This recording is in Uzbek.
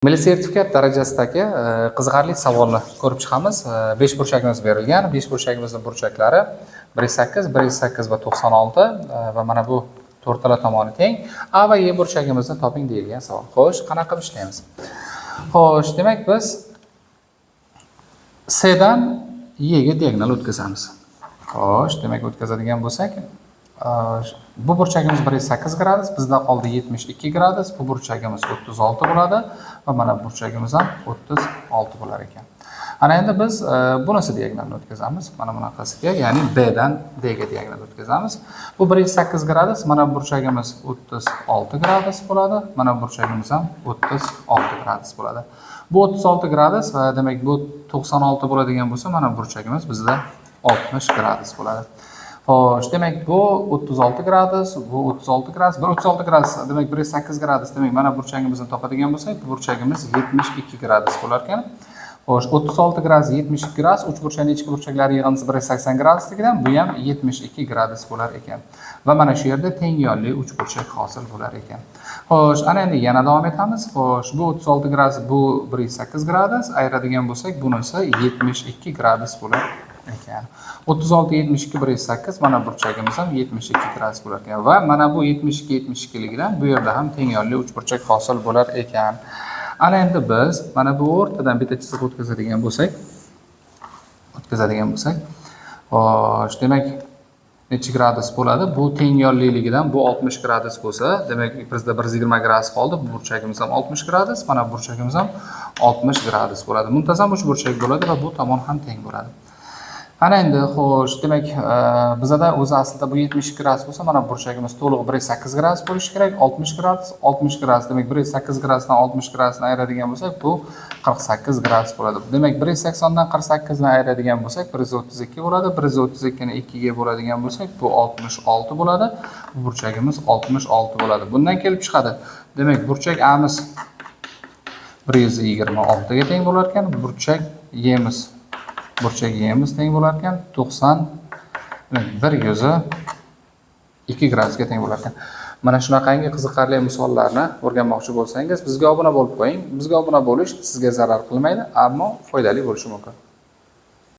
Milliy sertifikat darajasidagi qiziqarli savolni ko'rib chiqamiz. Beshburchagimiz berilgan. Beshburchagimizning burchaklari 108, 108 va 96 va mana bu to'rtala tomoni teng. A va E burchagimizni toping deyilgan savol. Xo'sh, qanaqa qilib ishlaymiz? Xo'sh, demak, biz C dan E ga diagonal o'tkazamiz. Xo'sh, demak, o'tkazadigan bo'lsak, bu burchagimiz 108 gradus, bizda qoldi 72 gradus, bu burchagimiz 36 bo'ladi va mana bu burchagimiz ham 36 bo'lar ekan. Ana endi biz bunisi diagonalni o'tkazamiz. Mana bunaqasiga, ya'ni B dan D ga diagonal o'tkazamiz. Bu 108 gradus, mana bu burchagimiz 36 gradus bo'ladi, mana bu burchagimiz ham 36 gradus bo'ladi. Bu 36 gradus va demak, bu 96 bo'ladigan bo'lsa, mana bu burchagimiz bizda 60 gradus bo'ladi. Xo'sh, demak, bu 36 gradus, bu 36 gradus, bu 36 gradus, demak, 108 gradus, demak, mana burchagimizni topadigan bo'lsak, bu burchagimiz 72 gradus bo'lar ekan. Xo'sh, 36 gradus, 72 gradus, uch burchakning ichki burchaklari yig'indisi 180 gradusligidan bu ham 72 gradus bo'lar ekan. Va mana shu yerda teng yonli uchburchak hosil bo'lar ekan. Xo'sh, ana endi yana davom etamiz. Xo'sh, bu 36 gradus, bu 108 gradus, ayiradigan bo'lsak, bunisi 72 gradus bo'lar ekan. 36, 72, 108, mana burchagimiz ham 72 gradus bo'lar ekan. Va mana bu 72, 72 ligidan bu yerda ham teng yonli uchburchak hosil bo'lar ekan. Ana endi biz mana bu o'rtadan bitta chiziq o'tkazadigan bo'lsak, xo'sh, demak, necha gradus bo'ladi? Bu teng yonliligidan bu 60 gradus bo'lsa, demak, bizda 120 gradus qoldi. Bu burchagimiz ham 60 gradus, mana bu burchagimiz ham 60 gradus bo'ladi. Muntazam uchburchak bo'ladi va bu tomon ham teng bo'ladi. Ana endi, xo'sh, demak, bizada o'zi aslida bu 72 gradus bo'lsa, mana burchagimiz to'liq 108 gradus bo'lishi kerak. 60 gradus, 60 gradus, demak, 108 gradusdan 60 gradusni ayiradigan bo'lsak, bu 48 gradus bo'ladi. Demak, 180 dan 48 ni ayiradigan bo'lsak, 132 bo'ladi. 132 ni 2 ga bo'ladigan bo'lsak, bu 66 bo'ladi. Bu burchagimiz 66 bo'ladi. Bundan kelib chiqadi. Demak, burchak A'miz 126 ga teng bo'lar ekan, burchak Y'miz teng bo'lar ekan 90, demak, 102 gradusga teng bo'lar ekan. Mana shunaqangi qiziqarli misollarni o'rganmoqchi bo'lsangiz, bizga obuna bo'lib qo'ying. Bizga obuna bo'lish sizga zarar qilmaydi, ammo foydali bo'lishi mumkin.